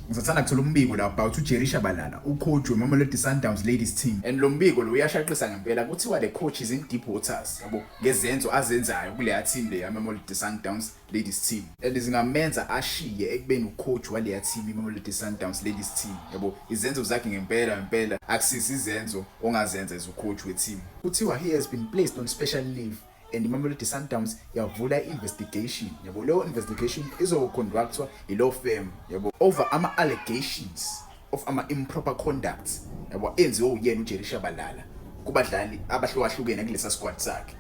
Ngizothanda kuthola umbiko la about uJerry Shabalala, ucoach weMamelodi Sundowns ladies team. And lo mbiko lo uyashaqisa ngempela, kuthiwa the coach is in deep waters, yabo, ngezenzo azenzayo kuleya team leya Mamelodi Sundowns ladies team. And zingamenza ashiye ekubeni ucoach waleya team iMamelodi Sundowns ladies team, yabo. Izenzo zakhe ngempela ngempela akusizi izenzo ongazenza as ucoach we-team. Kuthiwa he has been placed on special leave and iMamelodi Sundowns yavula i-investigation, yabo. Leyo investigation izoconductwa i-law firm, yabo, over ama-allegations of ama-improper conduct, yabo, enziwe uyena uJerry Shabalala kubadlali abahlukahlukene kulesa squad sakhe,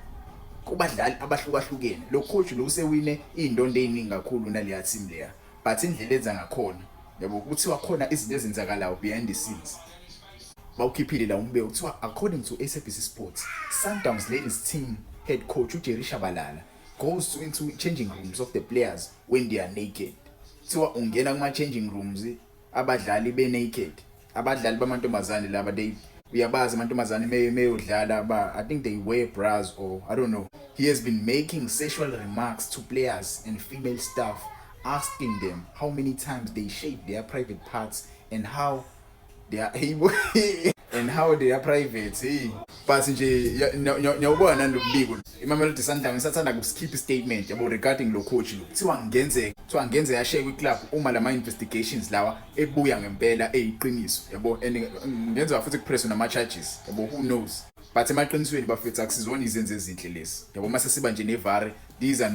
kubadlali abahlukahlukene. Lo coach lo usewine iy'ndondo ey'ningi kakhulu naleya team leya, but indlela enza ngakhona, yabo, kuthiwa khona izinto ezenzakalayo behind the scenes. Bawukhiphile la umbiko, kuthiwa according to SABC Sports, Sundowns ladies team head coach uJerry Shabalala goes into changing rooms of the players when they are naked. Kuthiwa ungena kuma changing rooms abadlali be naked, abadlali bamantombazane laba. They uyabazi amantombazane meyodlala ba, I think they wear bras or I don't know. He has been making sexual remarks to players and female staff, asking them how many times they shave their private parts and how they are private. Hey, but nje ngiyawubona nalombiko, iMamelodi Sundowns isathanda kusikhipha statement, yabo, regarding lo coach lo. Kuthiwa ngenzeka ashiye kwi-club uma lama investigations lawa ebuya ngempela eyiqiniso, yabo, and ngenzeka futhi kupresswe nama charges, yabo, who knows. But emaqinisweni, bafethu, akusizona izenzo ezinhle lezi, yabo. Mase siba nje nevare, these are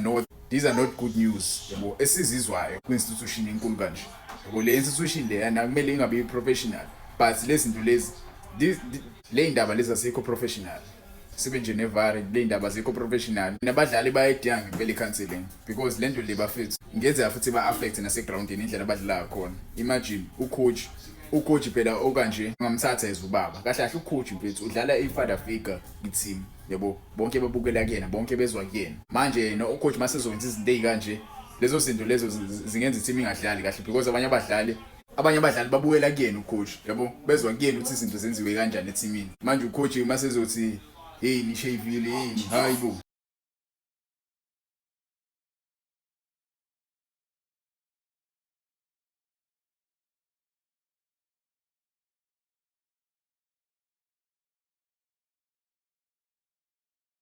not good news, yabo, esizizwayo kwi-institution enkulu kanje, yabo. Le institution leyana kumele ingabe professional, but lezi zinto lezi, le indaba lezi asikho professional. Sibe nje nevare, le indaba azikho professional. Nabadlali bayayidinga ngempela i-counseling because le nto le, bafethu, ngenzeka futhi ba-affect nasegrawundini indlela abadlala khona. Imagine ucoach phela okanje ungamthatha as ubaba. Kahle kahle ucoach, mfethu, udlala i-father figure kwi-team, yabo. Bonke babukela kuyena, bonke bezwa kuyena. Manje no ucoach masezokwenza izinto ey'kanje, lezo zinto lezo zingenza i-team ingadlali kahle because abanye abadlali babukela kuyena ucoach, yabo, bezwa kuyena ukuthi izinto zenziwe kanjani ethimini. Manje ucoach masezothi, "Hey, nishavile, hey, hayi bo."